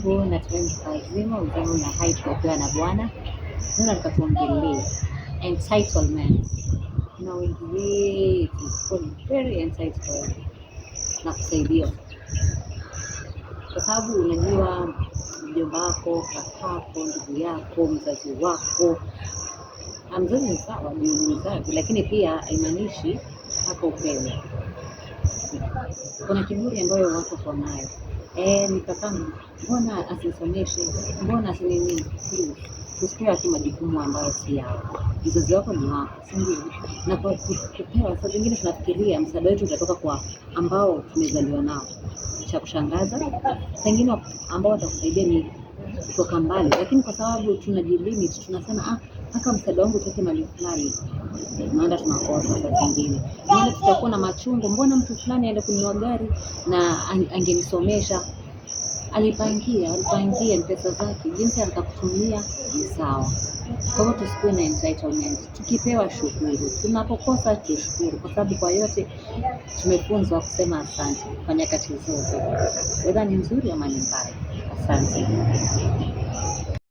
Hamjambo, natumai mko wazima, uzima na hai tumepewa na Bwana. Leo nataka tuongelee entitlement. Na wengi wetu tuko very entitled na kusaidiwa, kwa sababu unajua mjomba wako, kakako, ndugu yako, mzazi wako. Mzazi ni sawa, ni mzazi, lakini pia haimaanishi mpaka upewe. Kuna kiburi ambayo watu wako nayo. Ni kakangu, mbona asinisomeshe? Mbona asinini? Please, tusipewe tu majukumu ambayo si yao. Mzazi wako ni wako, si ndio? Na kwa kupewa, saa zingine tunafikiria msaada wetu utatoka kwa ambao tumezaliwa nao. Cha kushangaza, saa ingine ambao watakusaidia ni kutoka mbali, lakini kwa sababu tunajilimit, tunasema mpaka msaada wangu utoke mahali fulani, maana tunakosa saa zingine, maana tutakuwa na machungu, mbona mtu fulani aende kununua gari na angenisomesha. Alipangia, alipangia ni pesa zake, jinsi atakutumia ni sawa. Kwa hivyo tusikuwe na entitlement. Tukipewa shukuru, tunapokosa tushukuru, kwa sababu kwa yote tumefunzwa kusema asante kwa nyakati zote, whether ni nzuri ama ni mbaya. Asante.